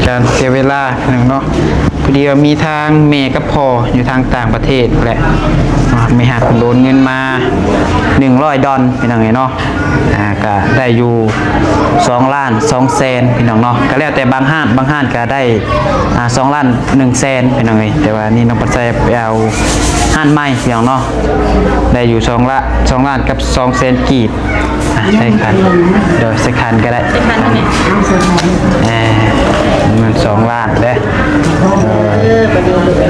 ຈານເສຍເວລາໜຶ່ງເນາະ ພໍດີວ່າມີທາງແມ່ກັບພໍ່ຢູ່ທາງຕ່າງປະເທດແຫຼະ ແມ່ຮັກເພິ່ນໂອນເງິນມາໜຶ່ງຮ້ອຍດອນ ພີ່ນ້ອງເອີຍເນາະ ອ່າ ກະໄດ້ຢູ່ສອງລ້ານສອງແສນ ພີ່ນ້ອງເນາະ ກະແລ້ວແຕ່ບາງຮ້ານ ບາງຮ້ານກະໄດ້ ອ່າ ສອງລ້ານໜຶ່ງແສນ ພີ່ນ້ອງເອີຍ ແຕ່ວ່ານີ້ນ້ອງປັດໄຊໄປເອົາຮ້ານໃໝ່ ພີ່ນ້ອງເນາະ ໄດ້ຢູ່ສອງລ້ານ ສອງລ້ານກັບສອງແສນກີບ ອ່ະ ໃສ່ຂັນ ໂດຍ ໃສ່ຂັນກໍໄດ້ ໃສ່ຂັນກໍໄດ້ ເອີ ມັນສອງລ້ານເດ້ ເອີ ບັດນີ້ລູກຫຼ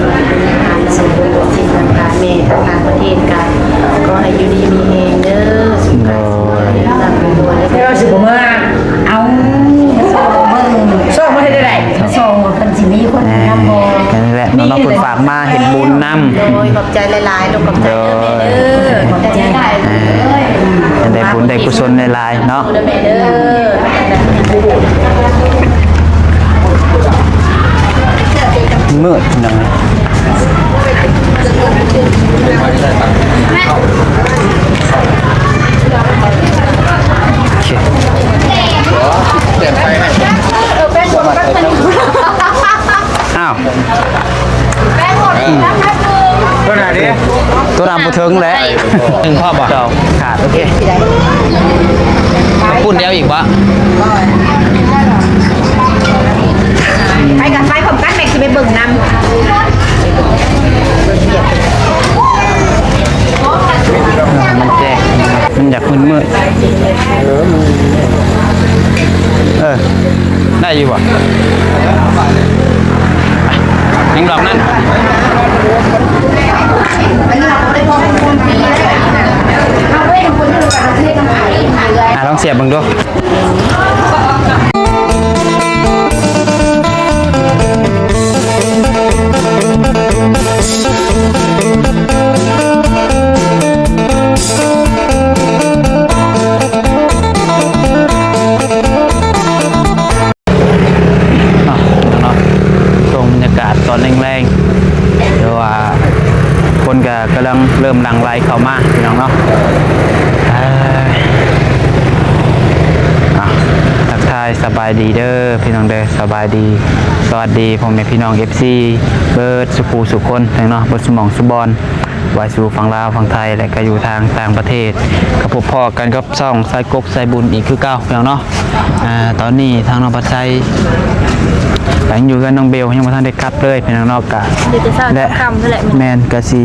ານສົມບູນສິດທາງການແມ່ທາງຕ່າງປະເທດກໍຂໍໃຫ້ຢູ່ດີມີແຮງເດີ ສຸຂະ ໂດຍ ເຮົາຊິບໍ່ມາ ເອົາ ສ່ອງເບິ່ງ ສ່ອງມາເຮັດໄດ້ ສ່ອງວ່າເພິ່ນຊິມີຄົນນຳບໍ່ ແມ່ນແຫຼະເນາະ ເພິ່ນຝາກມາເຮັດບຸນນຳ ໂດຍ ຂອບໃຈຫຼາຍໆ ລູກ ຂອບໃຈເດີແມ່ເດີ ໂດຍ ຂອບໃຈຫຼາຍໆ ອ່າ ເອີຍ ໄດ້ບຸນໄດ້ກຸສົນຫຼາຍໆເນາະ ເດີແມ່ເດີ ມືດໜ້ອຍ ໂອເຄ ແຕ່ໄຟໃຫ້ ເອີ ແປ້ງຄົນແປັບໜຶ່ງ ອ້າວ ແປ້ງຄົນແປັບໜຶ່ງ ຕົວໜ້າເດ້ ຕົວໜ້າບໍ່ເຖິງແຫຼະ ໜຶ່ງພໍບໍ່ ສອງ ຂາດ ໂອເຄ ປຸ້ນດຽວອີກບໍ່ ໄປກັນ ໄປພ້ອມກັນ ແມັກຊິໄປເບິ່ງນຳ ມັນແຈ້ງ ມັນຢາກມືດໆ ເອີ ໄດ້ຢູ່ບໍ່ ຍັງດອກນັ້ນ ອ່ະ ລອງສຽບເບິ່ງດູ. ເນາະ ເນາະ ຊົມບັນຍາກາດຕອນແລງໆ ຫຼືວ່າຄົນກະກຳລັງເລີ່ມຫຼັ່ງໄຫຼເຂົ້າມາ ພີ່ນ້ອງເນາະ ເອີ ອ່ະ ທັກທາຍສະບາຍດີເດີພີ່ນ້ອງເດີ ສະບາຍດີ ສະຫວັດດີພໍ່ແມ່ພີ່ນ້ອງ ເອັຟຊີ ເບິດສູ່ຜູ້ສູ່ຄົນ ພີ່ນ້ອງເນາະ ເບິດສູ່ໝ່ອງສູ່ບ່ອນ ວ່າຢູ່ຝັ່ງລາວ ຝັ່ງໄທ ແລະ ກະຢູ່ທາງຕ່າງປະເທດ ກະພົບພໍ້ກັນກັບຊ່ອງສາຍກົກສາຍບຸນອີກຄືເກົ່າ ພີ່ນ້ອງເນາະ ອ່າ ຕອນນີ້ທາງນ້ອງພັດໄຊ ກະຍັງຢູ່ເຮືອນນ້ອງເບວ ຍັງບໍ່ທັນໄດ້ກັບເລີຍ ພີ່ນ້ອງເນາະ ກະ ຢູ່ແຕ່ເຊົ້າ ແລະ ຄ່ຳພຸ້ນແຫຼະ ແມ່ນ ກະຊິ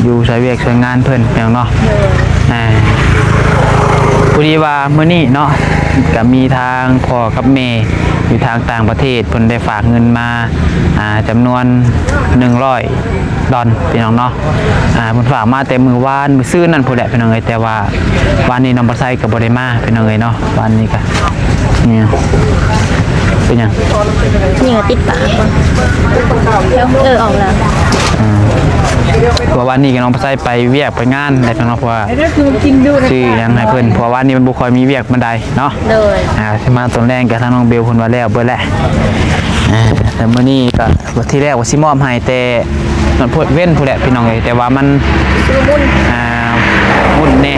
ຢູ່ຊ່ວຍວຽກຊ່ວຍງານເພິ່ນ ພີ່ນ້ອງເນາະ ໂດຍ ອ່າ ພໍດີວ່າມື້ນີ້ເນາະ ກະມີທາງພໍ່ກັບແມ່ຢູ່ທາງຕ່າງປະເທດ ເພິ່ນໄດ້ຝາກເງິນມາ ອ່າ ຈຳນວນໜຶ່ງຮ້ອຍ ດອນ ພີ່ນ້ອງເນາະ ອ່າ ເພິ່ນຝາກມາແຕ່ມື້ວານ ມື້ຊືນນັ້ນພຸ້ນແຫຼະ ພີ່ນ້ອງເອີຍ ແຕ່ວ່າວານນີ້ນ້ອງປະໄຊກໍບໍ່ໄດ້ມາ ພີ່ນ້ອງເອີຍເນາະ ວານນີ້ກໍ ນີ້ ເປັນຫຍັງ? ນີ້ກໍຕິດປາກ ເອີ ອອກແລ້ວ ອ່າ ເພາະວ່າວານນີ້ກໍນ້ອງປະໄຊໄປວຽກໄປງານແຫຼະ ພີ່ນ້ອງເນາະ ເພາະວ່າຊື້ຫຍັງໃຫ້ເພິ່ນ ເພາະວ່າວານນີ້ມັນບໍ່ຄ່ອຍມີວຽກປານໃດ ເນາະ ໂດຍ ອ່າ ຊິມາຕອນແລງກະທາງນ້ອງເບວເພິ່ນວ່າແລ້ວເບິດແຫຼະ ອ່າ ແຕ່ມື້ນີ້ກະ ທີ່ແລກວ່າຊິມອບໃຫ້ແຕ່ເວັນພຸ້ນແຫຼະ ພີ່ນ້ອງເອີຍ ແຕ່ວ່າມັນ ຊຸລະມຸນ ອ່າ ວຸ່ນແດ່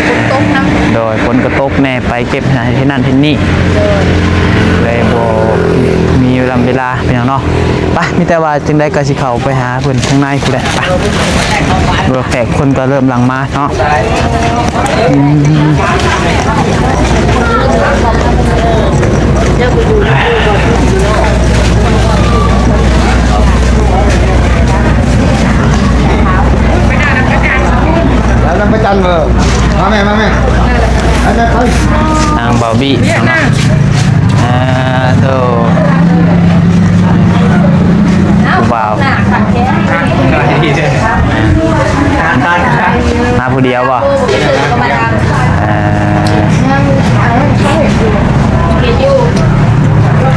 ຝົນຕົກນຳ ໂດຍ ຝົນກໍຕົກແດ່ ໄປເກັບເຮັດນັ້ນເຮັດນີ້ ໂດຍ ເລີຍບໍ່ມີເວລາ ເວລາ ພີ່ນ້ອງເນາະ ໄປ ມີແຕ່ວ່າຈັ່ງໃດກໍຊິເຂົ້າໄປຫາເພິ່ນຂ້າງໃນພຸ້ນແຫຼະ ໄປ ເບິ່ງແຂກຄົນກໍເລີ່ມຫຼັ່ງມາເນາະ ອືມ ແລ້ວນຳປະຈັນເບີ ມາແມ່ ມາແມ່ ໄປ ໄປ ນາງບາວບີເນາະ ອ່າ ໂທ ຜູ້ບ່າວ ມາຜູ້ດຽວບໍ່? ເອີ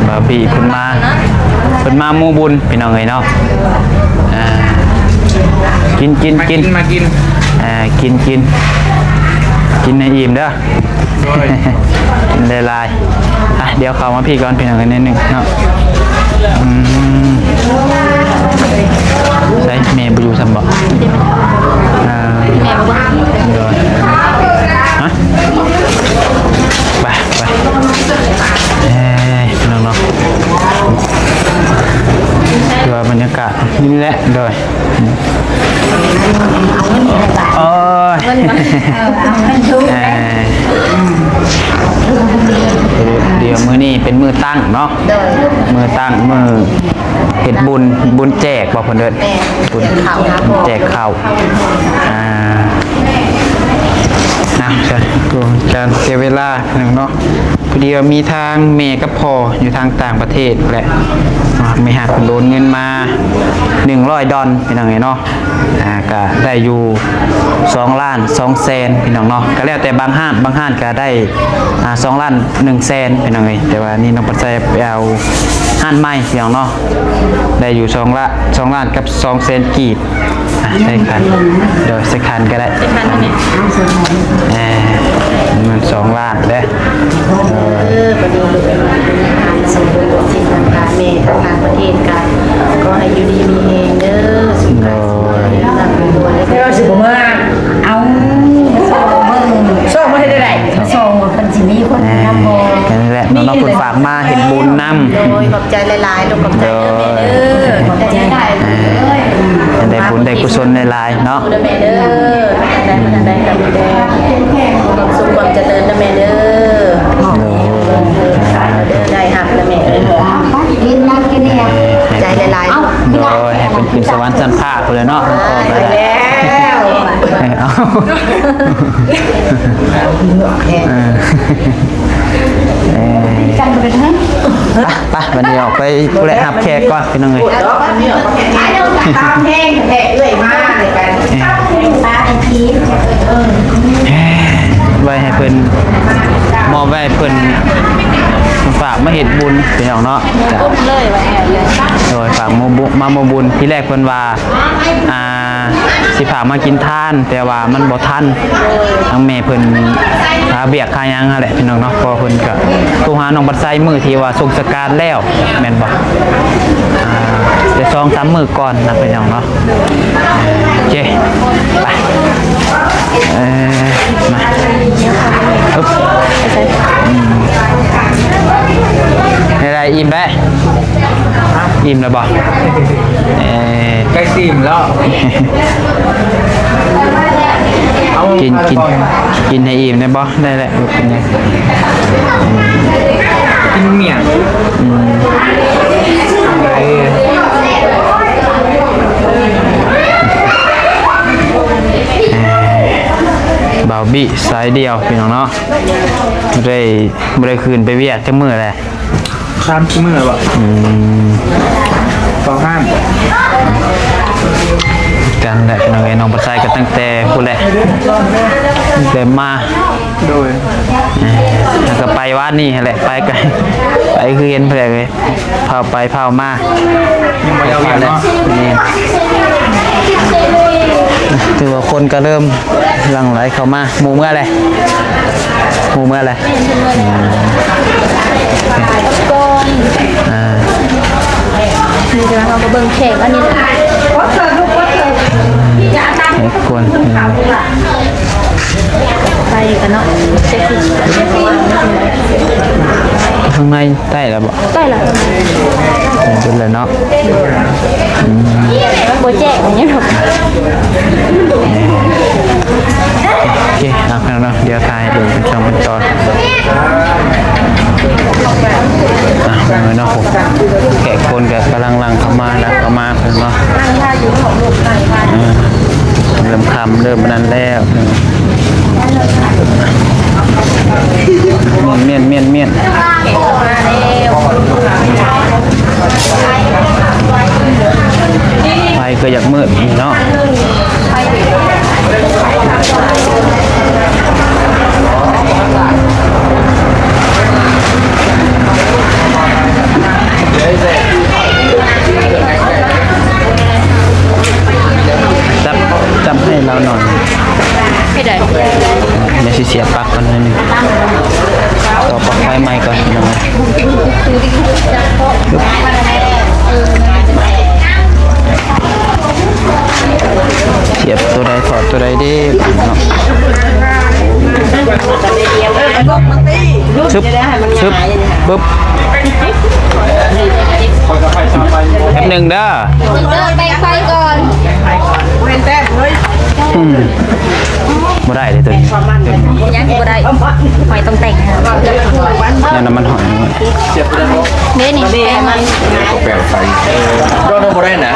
ບາວບີເພິ່ນມາ ເພິ່ນມາໝູ່ບຸນ ພີ່ນ້ອງເອີຍເນາະ ອ່າ ກິນ ກິນ ກິນ ມາກິນ ອ່າ ກິນ ກິນ ກິນໃຫ້ອີ່ມເດີ ໂດຍ ກິນຫຼາຍໆ ອ່ະ ດຽວເຂົ້າມາພີ້ກ່ອນ ພີ່ນ້ອງເອີຍ ໜ້ອຍໜຶ່ງເນາະ ອືມ ໃສ ແມ່ບໍ່ຢູ່ຊ້ຳບໍ່? ເອີ ແມ່ບໍ່ ໂດຍ ຮະ ໄປ ໄປ ເອີຍ ພີ່ນ້ອງເນາະ ນີ້ແຫຼະ ໂດຍ ໂອ້ຍ ເອີ ດຽວມື້ນີ້ເປັນມື້ຕັ້ງເນາະ ໂດຍ ມື້ຕັ້ງ ມື້ເຮັດບຸນ ບຸນແຈກບໍ່ເພິ່ນເອີ້ນ ແມ່ນ ບຸນແຈກເຂົ້າ ແຈກເຂົ້າ ອ່າ ນະ ການເສຍເວລາໜຶ່ງເນາະ ພໍດີວ່າມີທາງແມ່ກັບພໍ່ຢູ່ທາງຕ່າງປະເທດແຫຼະ ແມ່ຮັກເພິ່ນໂອນເງິນມາໜຶ່ງຮ້ອຍດອນ ພີ່ນ້ອງເອີຍເນາະ ອ່າ ກະໄດ້ຢູ່ສອງລ້ານສອງແສນ ພີ່ນ້ອງເນາະ ກະແລ້ວແຕ່ບາງຮ້ານ ບາງຮ້ານກະໄດ້ ອ່າ ສອງລ້ານໜຶ່ງແສນ ພີ່ນ້ອງເອີຍ ແຕ່ວ່ານີ້ນ້ອງປັດໄຊໄປເອົາຮ້ານໃໝ່ ພີ່ນ້ອງເນາະ ໄດ້ຢູ່ສອງລ້ານ ສອງລ້ານກັບສອງແສນກີບ ອ່ະ ໃສ່ຂັນ ໂດຍ ໃສ່ຂັນກໍໄດ້ ໃສ່ຂັນກໍໄດ້ ເອີ ມັນສອງລ້ານເດ້ ເອີ ບັດນີ້ລູກຫຼານ ແມ່ທາງຕ່າງປະເທດກໍຂໍໃຫ້ຢູ່ດີມີແຮງເດີ ສຸຂະ ໂດຍ ຮ່ຳລວຍ ແຕ່ວ່າຊິບໍ່ມາ ເອົາ ເບິ່ງ ຊອກມາເຮັດໄດ້ ຊອກວ່າເພິ່ນຊິມີຄົນນຳບໍ່ ແຄ່ນີ້ແຫຼະເນາະ ເພິ່ນຝາກມາເຮັດບຸນນຳ ໂດຍ ຂອບໃຈຫຼາຍໆ ລູກ ຂອບໃຈເດີແມ່ເດີ ຂອບໃຈຫຼາຍໆ ເອີ ໃຫ້ໄດ້ບຸນໄດ້ກຸສົນຫຼາຍໆເນາະ ເດີແມ່ເດີ ໄດ້ມາທາງໃດກໍມີແຕ່ຄວາມສຸກຄວາມຈະເລີນເດີແມ່ເດີ ໂດຍ ໄດ້ຮັບເດີແມ່ເອີຍ ໃຈຫຼາຍໆ ໂດຍ ໃຫ້ເພິ່ນຂຶ້ນສະຫວັນຊັ້ນຟ້າພຸ້ນແຫຼະເນາະ ແມ່ນແລ້ວ ເອີ ເອົາ ເອີ ເອີ ໄປ ໄປ ບັດນີ້ອອກໄປພຸ້ນແຫຼະ ຮັບແຂກກ່ອນ ພີ່ນ້ອງເອີຍ ເອີ ໄວ້ໃຫ້ເພິ່ນ ມອບໄວ້ໃຫ້ເພິ່ນ ເພິ່ນຝາກມາເຮັດບຸນ ພີ່ນ້ອງເນາະ ກຸ້ມເລີຍ ໄວ້ໃຫ້ເລີຍ ໂດຍ ຝາກມາບຸ ມາມອບບຸນ ທີແລກເພິ່ນວ່າ ອ່າ ຊິພາມາກິນທານ ແຕ່ວ່າມັນບໍ່ທັນ ທາງແມ່ເພິ່ນຄາວຽກຄາຫຍັງຫັ້ນແຫຼະ ພີ່ນ້ອງເນາະ ເພາະວ່າເພິ່ນກະໂທຫານ້ອງບັດໄຊມື້ທີ່ວ່າສົ່ງສະກາດແລ້ວ ແມ່ນບໍ່ ອ່າ ແຕ່ສອງສາມມື້ກ່ອນນະ ພີ່ນ້ອງເນາະ ໂອເຄ ໄປ ເອີ ມາ ອຶບ ອືມ ໄດ້ ໄດ້ ອີ່ມແລ້ວ ອີ່ມແລ້ວບໍ່? ເອີ ໃກ້ຊິອີ່ມແລ້ວ ເອົາ ກິນ ກິນ ກິນໃຫ້ອີ່ມໄດ້ບໍ່? ໄດ້ແຫຼະ ບໍ່ເປັນຫຍັງ ກິນໝ້ຽງ ອືມ ເອີ ບ່າວບິສາຍດຽວ ພີ່ນ້ອງເນາະ ບໍ່ໄດ້ ບໍ່ໄດ້ຄືນໄປວຽກຈັກມື້ແລ້ວ ສາມສີ່ມື້ແລ້ວບໍ່? ອືມ ສອງຫ້າມ ກັນແຫຼະ ນ້ອງເອີຍ ນ້ອງປາໄຊກໍຕັ້ງແຕ່ພຸ້ນແຫຼະ ແຕ່ມາ ໂດຍ ເອີ ແລ້ວກໍໄປວານນີ້ຫັ້ນແຫຼະ ໄປກໍໄປຄືເຫັນເພິ່ນເລີຍ ພາໄປພາມາ ຍັງບໍ່ໄດ້ວຽກເນາະ ແມ່ນ ຖືວ່າຄົນກໍເລີ່ມ ຫຼັ່ງໄຫຼເຂົ້າມາ ໝູ່ເມືອແລ້ວ ໝູ່ເມືອແລ້ວ ອືມ ອ່າ ນີ້ເຮົາກໍເບິ່ງແຂກອັນນີ້ແຫຼະ ແຂກຄົນ ໄປກັນເນາະ ຂ້າງໃນ ໄດ້ແລ້ວບໍ່? ໄດ້ແລ້ວ ເປັນແລ້ວເນາະ ອືມ ບໍ່ແຈ້ງຫຍັງດອກ ໂອເຄ ເອົາເນາະ ດຽວຖ່າຍໃຫ້ເບິ່ງເປັນຊ່ອງເປັນຕອນ ອ່ະ ເນາະ ແຂກຄົນກໍກຳລັງຫຼັ່ງເຂົ້າມາ ຫຼັ່ງເຂົ້າມາເພິ່ນເນາະ ອ່າ ເລີ່ມຄ່ຳ ເລີ່ມອັນນັ້ນແລ້ວ ແມ່ນ ແມ່ນ ແມ່ນ ແມ່ນ ໄຟກໍຢາກມືດເນາະ ຈັບ ຈັບໃຫ້ລາວໜ່ອຍ ເຮັດໃດ? ດຽວຊິເສຍບປລັກກ່ອນໜ້ອຍໜຶ່ງ ຕໍ່ປລັກໄຟໃໝ່ກ່ອນ ພີ່ນ້ອງ ສຽບໂຕໃດ ຖອດໂຕໃດເດ້ເນາະ ຊຶບ ຊຶບ ປຶບ. ແປັບໜຶ່ງເດີ ເດີນແປງໄຟກ່ອນ ອືມ ບໍ່ໄດ້ເດ້ຕົວນີ້ ຍັງບໍ່ໄດ້ ຫອຍຕ້ອງແຕ່ງ ແນວນ້ຳມັນຫອຍ ເດ້ນີ້ແປງມັນ ດອກນຳບໍ່ໄດ້ນະ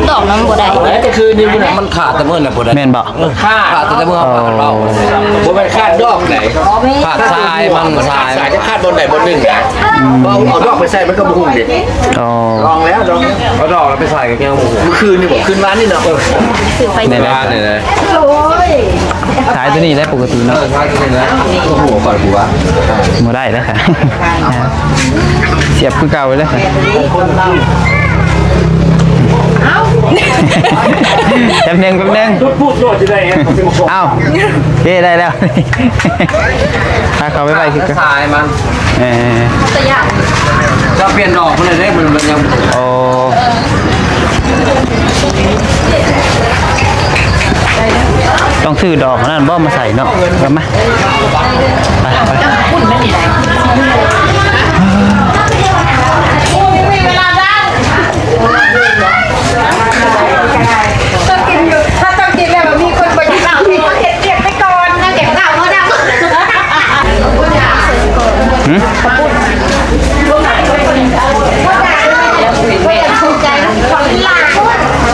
ດອກນຳບໍ່ໄດ້ ແຕ່ຄືນີ້ມັນຂາດແຕ່ມື້ນະບໍ່ໄດ້ ແມ່ນບໍ່? ຂາດ ຂາດແຕ່ເມື່ອເຮົາເວົ້າ ບໍ່ແມ່ນຂາດດອກໃດ ຂາດຊາຍມັນ ຂາດຊາຍ ຈະຂາດບ່ອນໃດບ່ອນໜຶ່ງນະ ອືມ ເວົ້າເອົາດອກໄປໃສ່ມັນກໍບໍ່ຮູ້ເດ້ ອໍ ລອງແລ້ວ ລອງແລ້ວ ເອົາດອກແລ້ວໄປໃສ່ກໍຍັງບໍ່ຮູ້ ມື້ຄືນນີ້ບໍ່ ຄືນວານນີ້ເນາະ ຄືໄປວານນີ້ນະ ໂອ້ຍ ຂາຍຕົວນີ້ແຫຼະປົກກະຕິເນາະ ເອີ ຂາຍຕົວນີ້ແຫຼະ ໂອ້ໂຫ ຂ້ອຍຜູ້ວ່າ ບໍ່ໄດ້ແລ້ວ ສຽບຄືເກົ່າເລີຍ ເອົ້າ ແປັບໜຶ່ງ ແປັບໜຶ່ງ ເອົ້າ ເຄ ໄດ້ແລ້ວ ພາເຂົາໄປໄວ້ຄືເກົ່າ ສາຍມັນ ເອີ ເຈົ້າປ່ຽນດອກພຸ້ນເດ້ ມັນ ມັນຍັງ ໂອ້ ຕ້ອງຊື້ດອກອັນນັ້ນບໍ່ມາໃສ່ເນາະ ເອົາມາ ໄປ ໄປ ຖ້າຕ້ອງກິນແລ້ວມີຄົນບໍ່ກິນເຫຼົ້າ ເຮັດວຽກໄປກ່ອນ ນອກຈາກເຫຼົ້າເຮົານຳ ຫື?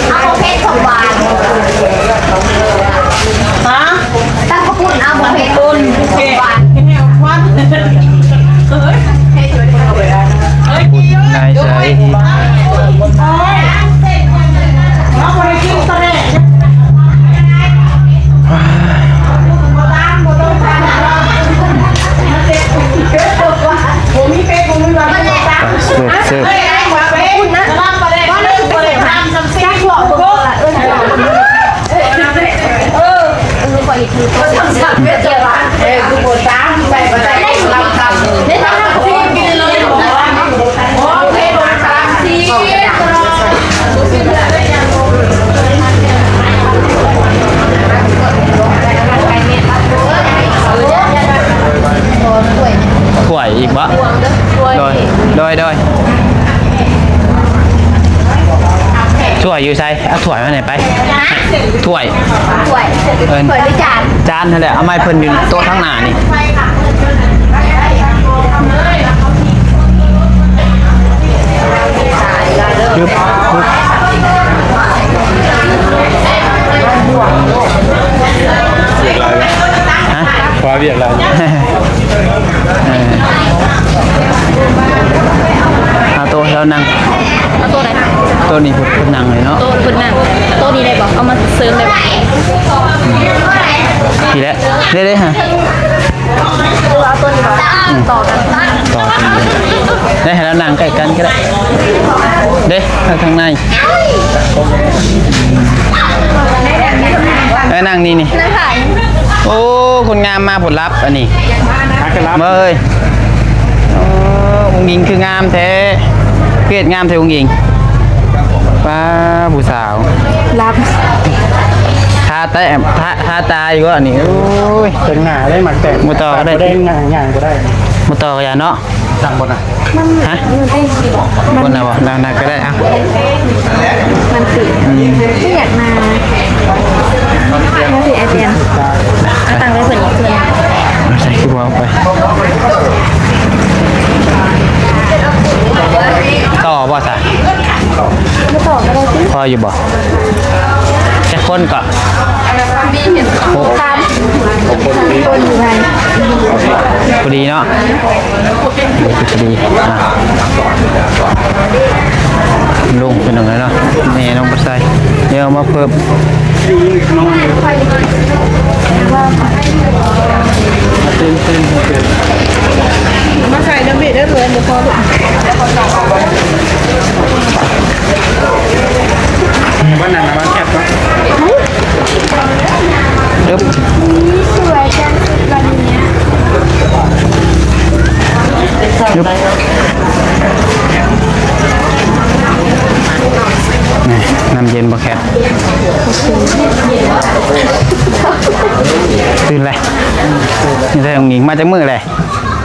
ເອົາເຜັດຂອງຫວານ ຮະ? ຕຳເຂົ້າປຸ້ນເອົາບໍ່ເຜັດ ປຸ້ນ ຫວານ ນາຍໃສ ເຮົາບໍ່ໄດ້ກິນຕະແລະ ບໍ່ຕ້ອງ ບໍ່ຕ້ອງ ບໍ່ມີເຟສ ບໍ່ມີວ່າ ເສີບ ເສີບ ເອີ ເອີ ເອີ ກູບໍ່ຕາມ ໄປບໍ່ໄດ້ ເຮົາຕາມ ເຮົາຕາມ ຖ້ວຍອີກບໍ່? ໂດຍ ໂດຍ ໂດຍ. ຖ້ວຍຢູ່ໃສ? ເອົາຖ້ວຍມາໃຫ້ໄປ. ຖ້ວຍ ຖ້ວຍ ເອີ້ນ ຖ້ວຍຫຼືຈານ? ຈານຫັ້ນແຫຼະ ເອົາມາໃຫ້ເພິ່ນຢູ່ໂຕະທາງໜ້ານີ້. ຮຶບ ຮຶບ ຮະ? ຄວ້າວຽກແລ້ວ. ເອີ ເອົາໂຕະໃຫ້ລາວນັ່ງ. ເອົາໂຕະໃດ? ໂຕະນີ້ເພິ່ນນັ່ງເລີຍເນາະ. ໂຕະເພິ່ນນັ່ງ ໂຕະນີ້ໄດ້ບໍ່? ເອົາມາເສີມໄດ້ບໍ່? ນີ້ແຫຼະ ເດ້ໆ ຮະ ເອົາໂຕະນີ້ບໍ່? ອືມ ຕໍ່ກັນ ຕໍ່ກັນ ໄດ້ ໃຫ້ລາວນັ່ງໃກ້ກັນກໍໄດ້ ເດ້ ທາງໃນ. ເອີ ນັ່ງນີ້ນີ້ ນັ່ງຂາຍ. ໂອ້ ຄົນງາມມາຜົນລັບອັນນີ້ ຮັກກັນລັບເວີຍ. ໂອ້ ອຸງອິງຄືງາມແທ້ ຄືເຮັດງາມແທ້ອຸງອິງ. ປ້າ ຜູ້ສາວລັບ ທາແຕ້ມ ທາ ທາຕາຢູ່ບໍ່ນີ້? ໂອ້ຍ ແຕ່ງໜ້າໄດ້ ມັກແຕ່ງ ບໍ່ຕໍ່ກໍໄດ້ ບໍ່ໄດ້ ຍ່າງ ຍ່າງບໍ່ໄດ້ ບໍ່ຕໍ່ກໍຢ່າເນາະ. ສັ່ງບໍ່ນະ? ມັນ ຮະ? ມັນ ບໍ່ນະບໍ່? ນັ້ນ ນັ້ນກໍໄດ້ ເອົາ ມັນຕິ ອືມ ບໍ່ຢາກນາ ມັນຕິ ອາຈານ ເອົາຕັ້ງໄວ້ເພິ່ນ ເພິ່ນ ໃສ່ຄືບໍ່ເອົາໄປ ຕໍ່ບໍ່ຊະ? ບໍ່ຕໍ່ກໍໄດ້ຕິ ພໍຢູ່ບໍ່? ຈັກຄົນກໍ? ຫົກ ສາມຄົນ ພໍດີເນາະ ພໍດີ ອ່າ ລົງໄປໜ້ອຍເນາະ ແມ່ນ້ອງບໍ່ໃສ່ ດຽວເອົາມາເພີ່ມ ມາໃສ່ນຳເບດເດີ ເພິ່ນບໍ່ພໍລູກ ວ່ານັ່ງນະ ມັນແຄບເນາະ. ອຶບ ນີ້ສວຍຈັງ ຊຸດລະເນຍ ອຶບ ນີ້ ນ້ຳເຢັນບໍ່ແຄບ ຕື່ນແລ້ວ ນີ້ແທ້ ອືມ ນີ້ ມາຈັກມື້ແລ້ວ?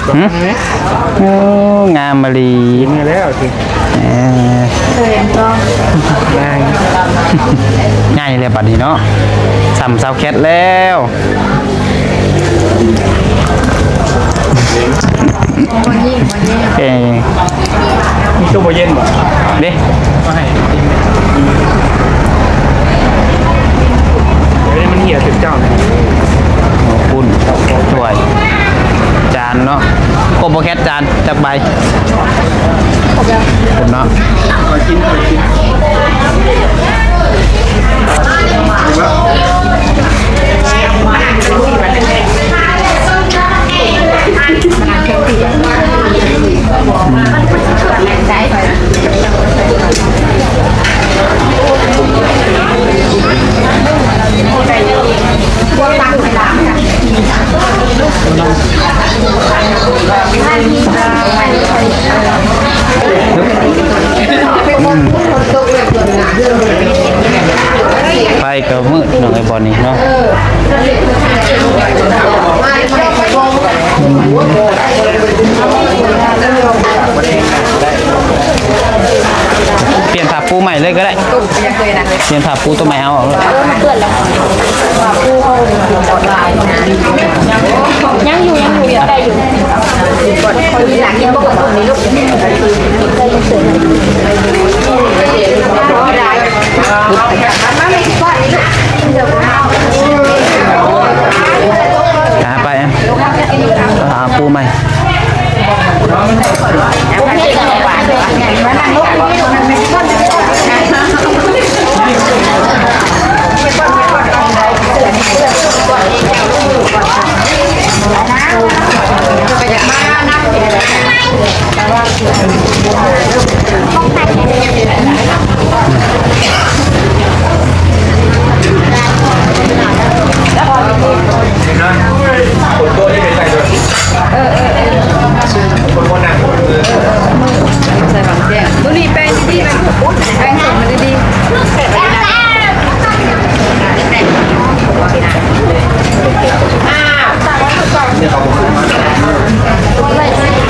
ຫຶ? ໂອ້ ງາມມະລີ. ເຫັນແລ້ວຊິ. ເອີ ເຫັນຕ້ອງ ງ່າຍ ງ່າຍແລ້ວບັດນີ້ເນາະ. ສ່ຳຊາວແຄດແລ້ວ. ເອີ ມີຕູ້ບໍ່ເຢັນບໍ່? ເດ້ ມາໃຫ້ ດຽວນີ້ມັນເຫຍຖືກເຈົ້ານະ. ໂອ້ ປຸ້ນ ຖ້ວຍ ຈານເນາະ. ຄົບບໍ່ແຄດ ຈານຈັກໃບ? ຄົບແລ້ວ ຄົບເນາະ. ໄຟກໍມືດ ພີ່ນ້ອງເອີຍ ບ່ອນນີ້ເນາະ. ປ່ຽນຜ້າປູໃໝ່ເລີຍກໍໄດ້. ປ່ຽນຜ້າປູຕົວໃໝ່ເອົາ. ຍັງຢູ່ ຍັງຢູ່ ຍັງໄດ້ຢູ່. ຫາໄປ ຫາປູໃໝ່. ໃສ່ບາງແຈ້ງ ໂຕນີ້ແປງດີໆ ແປງສົມມັນດີໆ.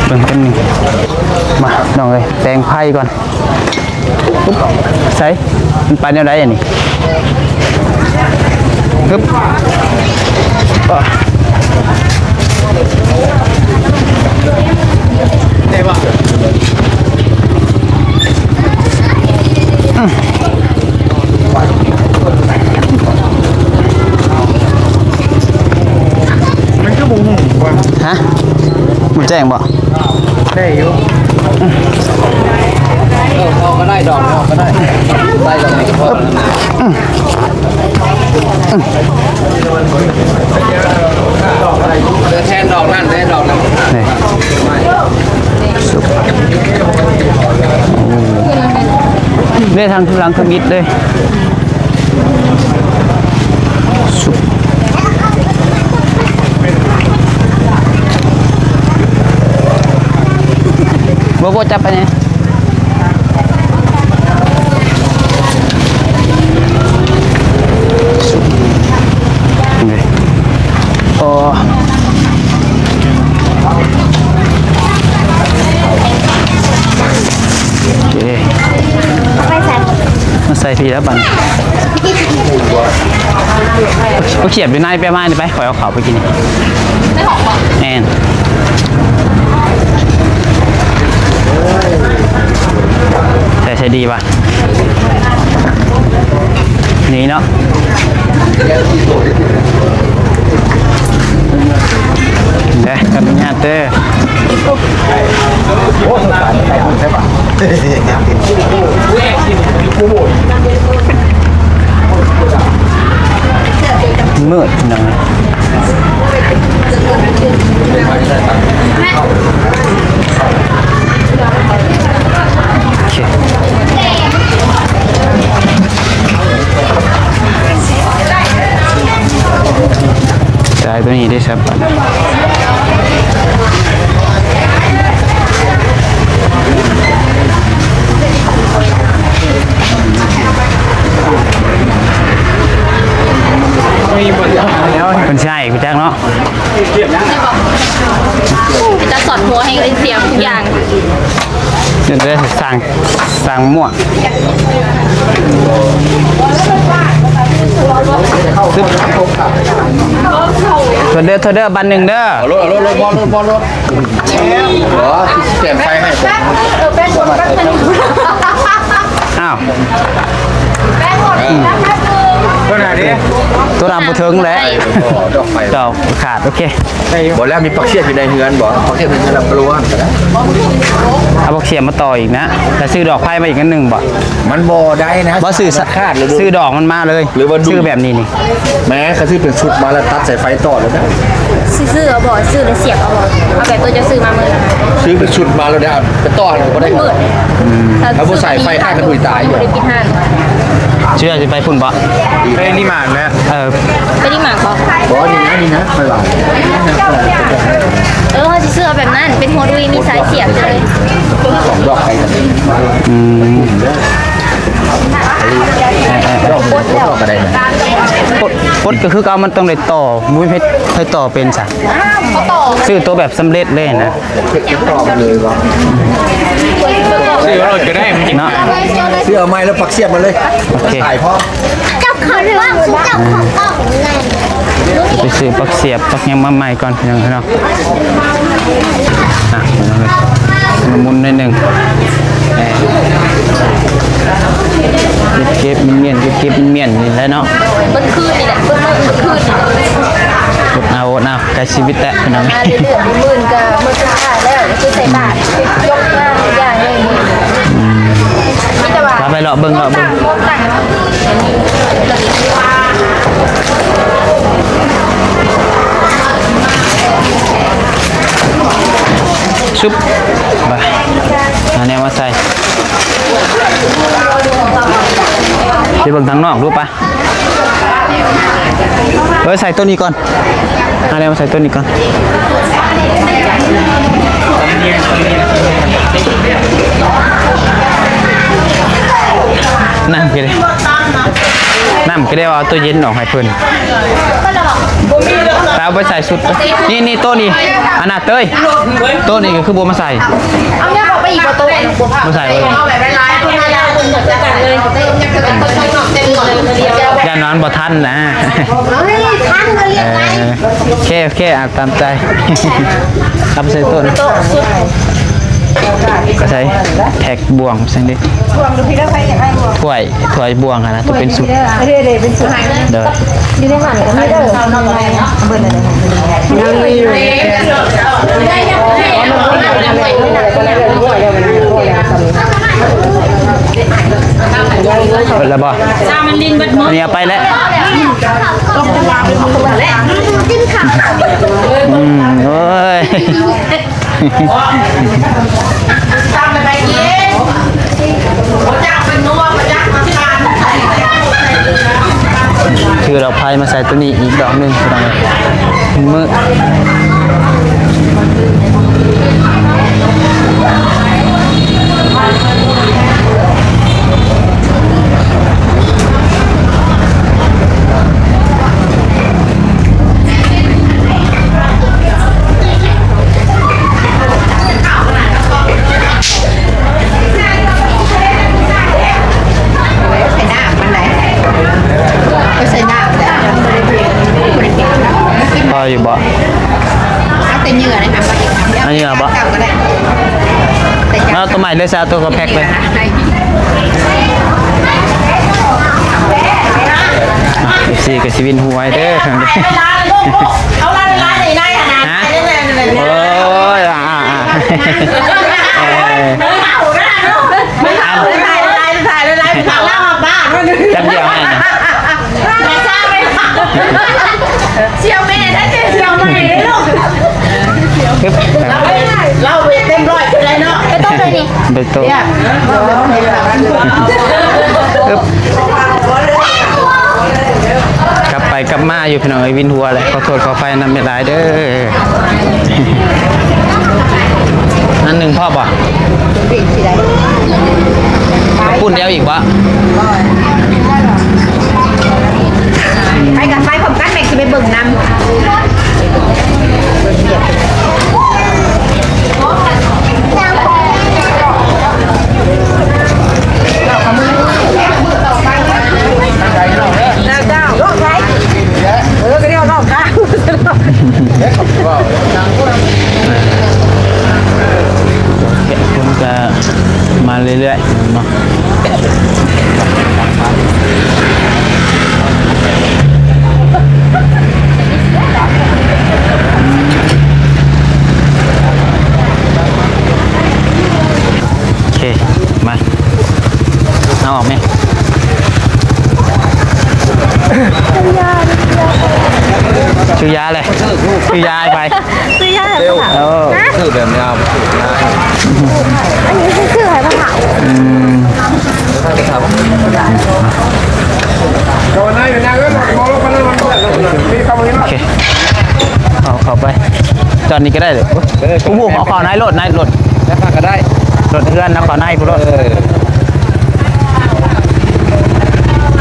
ເບິ່ງກັນນີ້ ມາ ນ້ອງເອີຍ ແປງໄຟກ່ອນ. ໃສ ມັນໄປແນວໃດອັນນີ້? ຮຶບ ມັນຄືບໍ່ຮູ້ວ່າ ຮະ ມັນແຈ້ງບໍ່? ໄດ້ຢູ່ ເອີ ເອົາກໍໄດ້ ດອກເອົາກໍໄດ້ ໃສ່ດອກນີ້ກໍພໍ. ແທນດອກນັ້ນ ແທນດອກນັ້ນ ນີ້ ເດ້ ທາງຫຼັງທຳອິດເດ້. ໂບໂກ ຈັບໄປແດ່. ໂອ້ ໂອເຄ ມາໃສ່ພີ້ແລ້ວບັດນີ້. ເອົາຂຽບຢູ່ໃນ ໄປມານີ້ໄປ ຂ້ອຍເອົາເຂົ້າໄປກິນນີ້. ແມ່ນ ໃສ່ ໃສ່ດີວ່າ ນີ້ເນາະ. ເດ້ ຂອອະນຸຍາດເດີ. ມືດ ພີ່ນ້ອງ. ໂອເຄ ຈ່າຍໂຕນີ້ໄດ້ຊະ ເພິ່ນຊິໃຫ້ ຮູ້ຈັກເນາະ. ເປັນຕາ ເດີ ສ້າງ ສ້າງໝວກ ຊຶບ ໂທດເດີ ໂທດເດີ ບັດໜຶ່ງເດີ ເອົາໂລດ ເອົາໂລດ ໂລດ ບໍ່ໂລດ ບໍ່ໂລດ ບໍ່ ຊິແຕ້ມໄຟໃຫ້ ເອີ ແປ້ງບົດແປັບໜຶ່ງ ອ້າວ ແປ້ງບົດແປັບໜຶ່ງ ໂທດໜ້າເດີ ໂທດໜ້າ ບໍ່ເຖິງແຫຼະ ດອກໄຟ ດອກຂາດ ໂອເຄ ບໍ່ແລ້ວ ມີຜັກສຽບຢູ່ໃນເຮືອນບໍ່? ຜັກສຽບໃນເຮືອນລະປະລວງກະໄດ້ ເອົາຜັກສຽບມາຕໍ່ອີກນະ ແລ້ວຊື້ດອກໄຟມາອີກອັນໜຶ່ງບໍ່? ມັນບໍ່ໄດ້ນະ ບໍ່ຊື້ ຂາດເລີຍ ຊື້ດອກມັນມາເລີຍ ຫຼືວ່າດູ ຊື້ແບບນີ້ນີ້ ແມ່ນ ຄັນຊື້ເປັນຊຸດມາແລ້ວຕັດສາຍໄຟຕໍ່ເລີຍນະ ຊື້ ຊື້ເອົາບໍ່? ຊື້ແລ້ວສຽບເອົາບໍ່? ເອົາແບບໂຕເຈົ້າຊື້ມາມື້ນັ້ນ ຊື້ເປັນຊຸດມາແລ້ວໄດ້ ໄປຕໍ່ຫັ້ນກະບໍ່ໄດ້ ມັນມືດ ອືມ ຖ້າບໍ່ສາຍໄຟຂາດກະຫຸຍຕາຍຢູ່ ບໍ່ໄດ້ປິດຮ້ານ ຊິໄປພຸ້ນບໍ່? ໄປນີ້ມາແລ້ວ ເອີ ໄປນີ້ມາບໍ່? ບໍ່ ນີ້ນະ ນີ້ນະ ຂ້ອຍວ່າ ເອີ ເຮົາຊິຊື້ເອົາແບບນັ້ນ ເປັນຫົວດຸຍ ມີສາຍສຽບເລີຍ ສອງດອກໄປກັນ ອືມ ດອກ ດອກກະໄດ້ນະ ປົດ ປົດກະຄືເກົ່າ ມັນຕ້ອງໄດ້ຕໍ່ ບໍ່ມີໃຜ ໃຜຕໍ່ເປັນຊະ ຊື້ໂຕແບບສຳເລັດເລີຍນະ ເຮັດຕໍ່ມາເລີຍວ່າ ຊື້ເອົາໂລດກະໄດ້ ເນາະ ຊື້ເອົາໃໝ່ແລ້ວປັກສຽບມາເລີຍ ໂອເຄ ສາຍພ້ອມ ເຈົ້າຂອງກ້ອງ ເຈົ້າຂອງກ້ອງ ໄປຊື້ປັກສຽບປັກຫຍັງມາໃໝ່ກ່ອນພີ່ນ້ອງເນາະ ອ່ະ ຊຸນລະມຸນໜ້ອຍໜຶ່ງ ເກັບໆ ມ້ຽນໆ ເກັບໆ ມ້ຽນໆ ນີ້ແຫຼະເນາະ ເບິດຄືນນີ້ແຫຼະ ເບິດມື້ເບິດຄືນນີ້ແຫຼະ ອົດເອົາ ອົດເອົາ ໃກ້ຊີວິດແລ້ວພີ່ນ້ອງ ມື້ອື່ນກະມື້ສຸດທ້າຍແລ້ວ ຊິໃສ່ບາດ ຍົກມາທຸກຢ່າງເລີຍ ອືມ ມີແຕ່ວ່າ ພາໄປເລາະເບິ່ງ ເລາະເບິ່ງ ຊຶບ ບາ ຫາແນວມາໃສ່ ໄປເບິ່ງທາງນອກດູປະ ເອີ ໃສ່ໂຕນີ້ກ່ອນ ຫາແນວມາໃສ່ໂຕນີ້ກ່ອນ ນ້ຳກະໄດ້ ນ້ຳກະໄດ້ ເອົາຕູ້ເຢັນອອກໃຫ້ເພິ່ນ ແຕ່ເອົາໄປໃສ່ຊຸດ ນີ້ ນີ້ ໂຕນີ້ ອັນນ່າເຕີຍ ໂຕນີ້ກະຄືບໍ່ມາໃສ່ ເອົາແມ່ບອກໄປອີກບໍ່ໂຕ ບໍ່ໃສ່ ເອົາແບບຫຼາຍໆ ເອົາແບບຫຼາຍໆ ຢ້ານວ່າມັນບໍ່ທັນນະ ເອີ ໂອເຄ ໂອເຄ ອາ ຕາມໃຈ ເອົາໄປໃສ່ໂຕນະ ກະໃສ່ແທັກບ່ວງ ຊັ້ນເດ ຖ້ວຍ ຖ້ວຍບ່ວງຫັ້ນນະ ໂຕເປັນຊຸດ ເດ້ໆ ເປັນຊຸດ ເດີ ຢູ່ໃນຫັ້ນກະມີເດີ ເບິດແລ້ວເດີ ຍັງມີຢູ່ ເບິດແລ້ວບໍ່? ຊາມັນລິນເບິດໝົດ ອັນນີ້ເອົາໄປແລ້ວ ອືມ ໂອ້ຍ ຕຳໄປກິນ ບໍ່ຈັກເປັນນົວ ບໍ່ຈັກນ້ຳຕານ ຖືດອກໄຟມາໃສ່ໂຕນີ້ອີກດອກໜຶ່ງ ພີ່ນ້ອງເອີຍ ມືດ ພໍຢູ່ບໍ່? ເອົາແຕ່ເຫຍື່ອເລີຍ ເອົາເຫຍື່ອບໍ່? ເອົາເຫຍື່ອກະໄດ້ ເອົາໂຕໃໝ່ເລີຍຊະ ເອົາໂຕກະແພັກເລີຍ ອ່ະ ເອັຟຊີ ກະຊິວິນຫົວໃຫ້ເດີ ເອົາລາຍໆ ໃນຫັ້ນນະ ຮະ? ໂອ້ຍ ອ່າໆ ເອີ ຈັບດຽວໃຫ້ນະ ສ່ຽວແມ່ໄດ້ ສ່ຽວໃໝ່ເດ້ລູກ ຮຶບ ເອົາໄປເຕັມຮ້ອຍໄດ້ເນາະ ໄປໂຕະເລີຍນີ້ ໄປໂຕະ ຮຶບ ກັບໄປກັບມາຢູ່ ພີ່ນ້ອງເອີຍ ວິນຫົວແຫຼະ ຂໍໂທດຂໍອະໄພນຳຫຼາຍໆ ເດີ ອັນໜຶ່ງພໍບໍ່? ປຸ້ນດຽວອີກບໍ່? ໄປກັນ ໄປພ້ອມກັນ ແມັກຊິໄປເບິ່ງນຳ ເບິ່ງວຽກ ເບິ່ງວຽກ. ເລື້ອຍໆເນາະ. ໂອເຄ ມາ ເອົາອອກແມ່ ຊື້ຢາແຫຼະ ຊື້ຢາໃຫ້ໃຜ? ຊື້ຢາໃຫ້ຜູ້ເຖົ້າ. ເອີ ຊື້ແບບຍາວ ອັນນີ້ຊື້ໃຫ້ຜູ້ເຖົ້າ. ອືມ ໂອເຄ ເອົາເຂົ້າໄປ ຈອດນີ້ກໍໄດ້ເລີຍ. ເອີ ຜູ້ບຸກເອົາເຂົ້າໃນລົດ ໃນລົດ ແລ້ວກໍໄດ້ ລົດເຮືອນເອົາເຂົ້າໃນພຸ້ນໂລດ. ເອີ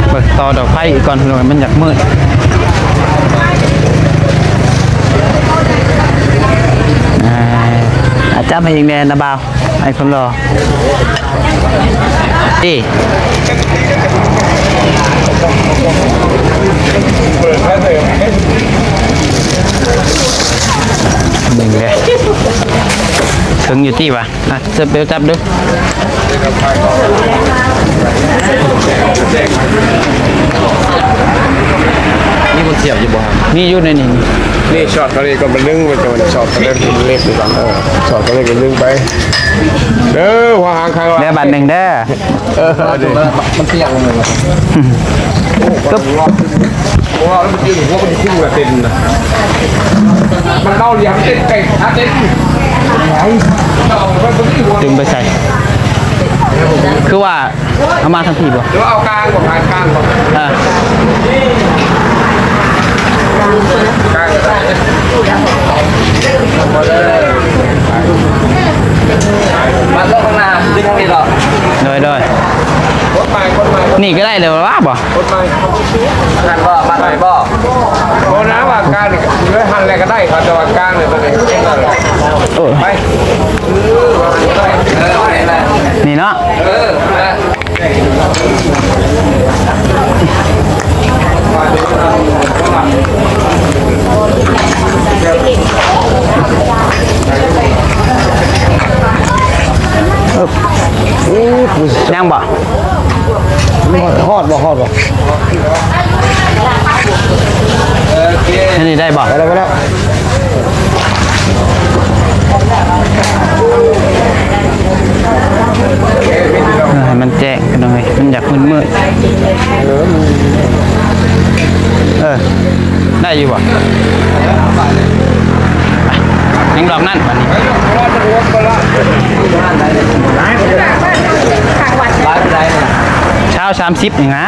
ເບິ່ງຕໍ່ດອກໄຟອີກກ່ອນ ພີ່ນ້ອງ ມັນຢາກມືດ. ອ່າ ອາ ຈັບໃຫ້ອີກແດ່ນະບ່າວ ອ້າຍຄົນຫຼໍ່ ນີ້ ນີ້ແຫຼະ ເຖິງຢູ່ຕິຫວາ? ອ່ະ ເຊີບເບວຈັບເດີ້. ມີຄົນທຽບຢູ່ບໍ່? ມີຢູ່ໃນນີ້ ນີ້ຊອດເຂົານີ້ກໍມັນດຶງໄປ ຈະມັນຊອດເຂົາເລັກເລັກຢູ່ກ່ອນ. ເອີ ຊອດເຂົາເລັກກໍດຶງໄປເດີ້ ຫົວຫາງຂ້າງ ແດ່ບາດໜຶ່ງເດີ້. ເອີ ມັນທຽບລົງເລີຍ ກຶບ. ບໍ່ວ່າແລ້ວມັນຈຶ່ງຫົວມັນຄຸ້ມກັບເຕັນນະ ມັນເມົາຫຼຽມເຕັນໄກ່ຫາເຕັນ ດຶງໄປໃສ? ຄືວ່າເອົາມາທາງພີ້ບໍ່? ຫຼືວ່າເອົາກາງບໍ່? ກາງ ກາງບໍ່? ເອີ ກາງກໍໄດ້ ມາລົງຂ້າງໜ້າ ດຶງທາງນີ້ເນາະ. ໂດຍ ໂດຍ ກົດໄປ ກົດໄປ ນີ້ກໍໄດ້ແລ້ວວ່າບໍ່? ກົດໄປ ຫັ້ນບໍ່? ມັນໄປບໍ່? ບໍ່ນະ ວ່າກາງນີ້ເລີຍ ຫັ້ນແຫຼະກໍໄດ້ ເຂົາຈະວ່າກາງນີ້ ເອີ ໄປ ເອີ ວ່າຫັ້ນໄປ ເອີ ໄປ ນີ້ເນາະ ເອີ ຍັງບໍ່? ຮອດ ຮອດບໍ່? ຮອດບໍ່? ອັນນີ້ໄດ້ບໍ່? ໄດ້ແລ້ວ ໄດ້ແລ້ວ. ເອີ ໃຫ້ມັນແຈ້ງ ພີ່ນ້ອງເອີຍ ມັນຢາກມືດໆ. ເອີ ໄດ້ຢູ່ບໍ່? ຍັງດອກນັ້ນບາດນີ້ ຊາວ ສາມສິບ ນີ້ນະ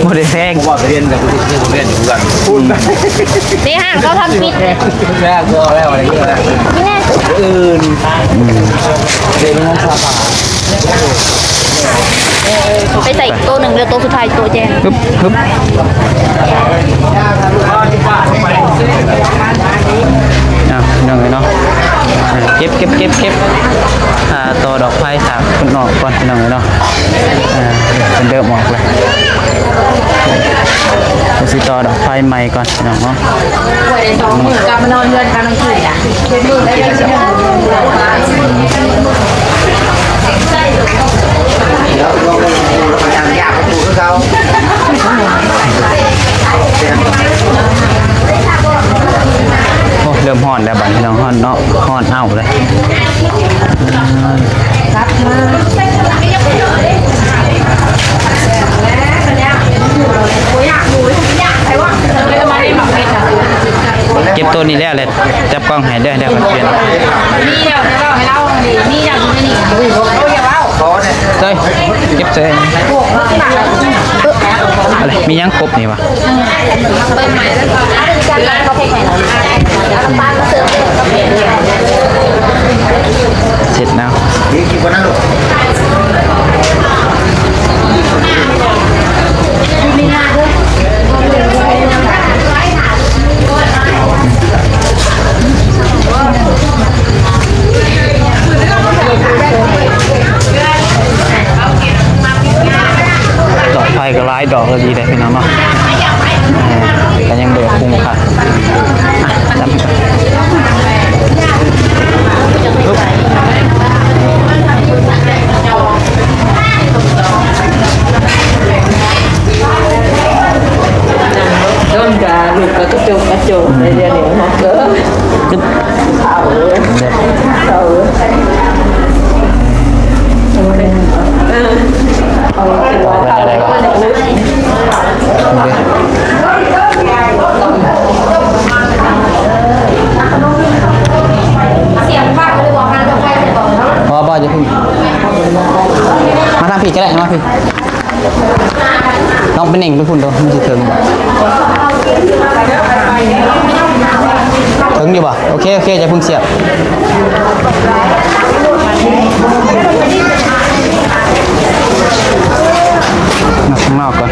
ບໍ່ໄດ້ແພງ ບໍ່ໄດ້ຮຽນກັບຜູ້ທີ່ຮຽນຢູ່ກັນ ນີ້ຫ້າງເຂົາທຳຜິດ ແລ້ວບໍ່ແລ້ວ ນີ້ແນ່ ອື່ນ ເປັນງານສາບານ. ໄປໃສ່ໂຕະໜຶ່ງ ເຫຼືອໂຕະສຸດທ້າຍ ໂຕະແຈງ ຮຶບ ຮຶບ ອ້າວ ພີ່ນ້ອງເອີຍເນາະ ເກັບ ເກັບ ເກັບ ເກັບ ອ່າ ຕໍ່ດອກໄຟ ຖ້າເພິ່ນອອກກ່ອນ ພີ່ນ້ອງເອີຍເນາະ ອ່າ ເພິ່ນເລີ່ມອອກແລ້ວ ຊິຕໍ່ດອກໄຟໃໝ່ກ່ອນ ພີ່ນ້ອງເນາະ. ໄດ້ສອງມື້ ກັບມານອນເຮືອນເຂົານຳຄືນລະ ເປັນມື້ໄດ້ເດືອນໜຶ່ງ ໂອ້ ເລີ່ມຮ້ອນແລ້ວບາດນີ້ ຮ້ອນເນາະ ຮ້ອນເອົາເລີຍ. ເກັບໂຕນີ້ແລ້ວແຫຼະ ຈັບກ້ອງໃຫ້ເດີ້ ດຽວຂ້ອຍປ່ຽນ ໃສ່ ເກັບໃສ່ ອະໄລ ມີຫຍັງຄົບນີ້ຫວາ? ເປີດໃໝ່ເລີຍ ເອົານ້ຳຕານມາເສີມ ເຊັດເອົາ ດອກໄຟກໍຫຼາຍດອກ ກໍດີເດ້ພີ່ນ້ອງເນາະ ເອີ ກໍຍັງບໍ່ຄຸ້ມຄ່າ ອ່ະ ຈັບ ປຶບ ອືມ ເອີ ກໍໄດ້ ມາພີ້ ລອງໄປເໜັ່ງໄປພຸ້ນດູ ມັນຊິເຖິງບໍ່ ເຖິງຢູ່ບໍ່? ໂອເຄ ໂອເຄ ຢ່າເພິ່ງສຽບ ນັບຂ້າງນອກກ່ອນ.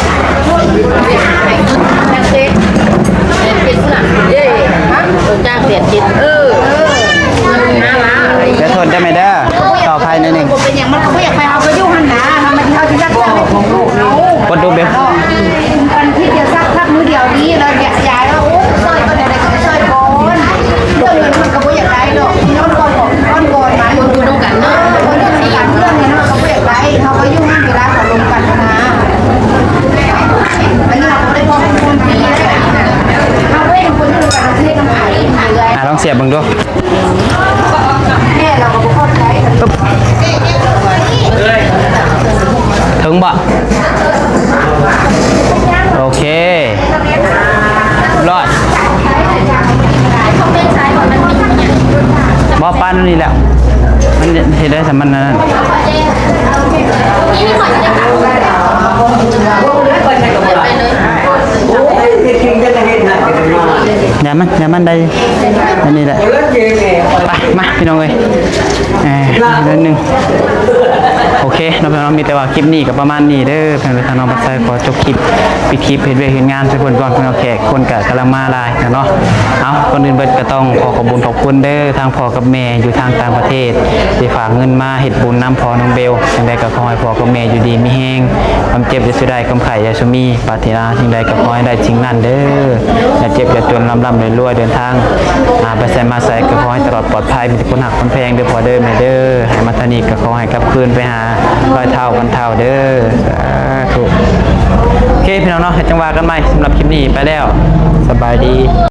ແປດສິບ ເອີ ແຕ່ທົນໄດ້ໄໝເດີ ຕໍ່ໄພໜ້ອຍໜຶ່ງ ເປັນຫຍັງມັນກໍບໍ່ຢາກໄປ ເຮົາກໍຢູ່ຫັ້ນນະ ເຮົາມາ ເຮົາຊິຮັກສາລູກເຮົາ ກົດດູເບວ ມັນຄິດຈະສັກພັກມື້ດຽວນີ້ ແລ້ວຢາກຍ້າຍວ່າ ໂອ້ຍ ຊ່ອຍກໍໄດ້ ກໍໄປຊ່ອຍກ່ອນ ເລື່ອງເງິນມັນກໍບໍ່ຢາກໄດ້ດອກ ຍ້ອນກ່ອນ ກ່ອນ ກ່ອນມາຢູ່ນຳກັນເນາະ ເລື່ອງເງິນມັນກໍບໍ່ຢາກໄດ້ ເຮົາກໍຢູ່ໃນເວລາເຂົາລົມກັນນະ ອັນນີ້ເຮົາກໍບໍ່ໄດ້ບອກເປັນຄົນດີເດ້ ເຮົາເປັນຄົນຢູ່ນຳກັນ ເຮົາຊິເຮັດນຳໃຜ ອ່າ ລອງສຽບເບິ່ງດູ. ເຖິງບໍ່? ໂອເຄ ຮຽບຮ້ອຍ ບໍ່ ປານນີ້ແຫຼະ ມັນເຮັດໄດ້ສ່ຳນັ້ນ. ຢ່າມັນ ຢ່າມັນໄດ້ ອັນນີ້ແຫຼະ ໄປ ມາ ພີ່ນ້ອງເອີຍ ເອີ ໜ້ອຍໜຶ່ງ ໂອເຄເນາະ ພີ່ນ້ອງ ມີແຕ່ວ່າຄລິບນີ້ກໍປະມານນີ້ເດີ ພີ່ນ້ອງເອີຍ ທາງນ້ອງບັດໄຊຂໍຈົບຄລິບ ປິດຄລິບ ເຮັດວຽກເຮັດງານໃຫ້ເພິ່ນກ່ອນ ພີ່ນ້ອງ ແຂກຄົນກໍກຳລັງມາຫຼາຍແລ້ວເນາະ. ເອົາ ກ່ອນອື່ນເບິດກໍຕ້ອງຂໍຂອບບຸນຂອບຄຸນເດີ ທາງພໍ່ກັບແມ່ຢູ່ທາງຕ່າງປະເທດ ທີ່ຝາກເງິນມາເຮັດບຸນນຳພໍ່ນ້ອງເບວ ຈັ່ງໃດກໍຂໍໃຫ້ພໍ່ກັບແມ່ຢູ່ດີມີແຮງ ຄວາມເຈັບຢ່າສູ່ໄດ້ ຄວາມໄຂ້ຢ່າສູ່ມີ ປາດຖະໜາສິ່ງໃດກໍຂໍໃຫ້ໄດ້ສິ່ງນັ້ນເດີ ຢ່າເຈັບຢ່າຈົນ ລ່ຳໆລວຍໆ ເດີນທາງ ອ່າ ໄປໃສມາໃສກໍຂໍໃຫ້ຕະຫຼອດປອດໄພ ມີແຕ່ຄົນຮັກຄົນແພງເດີພໍ່ເດີແມ່ເດີ ໃຫ້ມາທາງນີ້ກໍຂໍໃຫ້ກັບຄືນໄປຫາຮ້ອຍເທົ່າພັນເທົ່າເດີ ສາທຸ. ໂອເຄ ພີ່ນ້ອງເນາະ ເຮົາຈັ່ງວ່າກັນໃໝ່ ສຳລັບຄລິບນີ້ໄປແລ້ວ ສະບາຍດີ.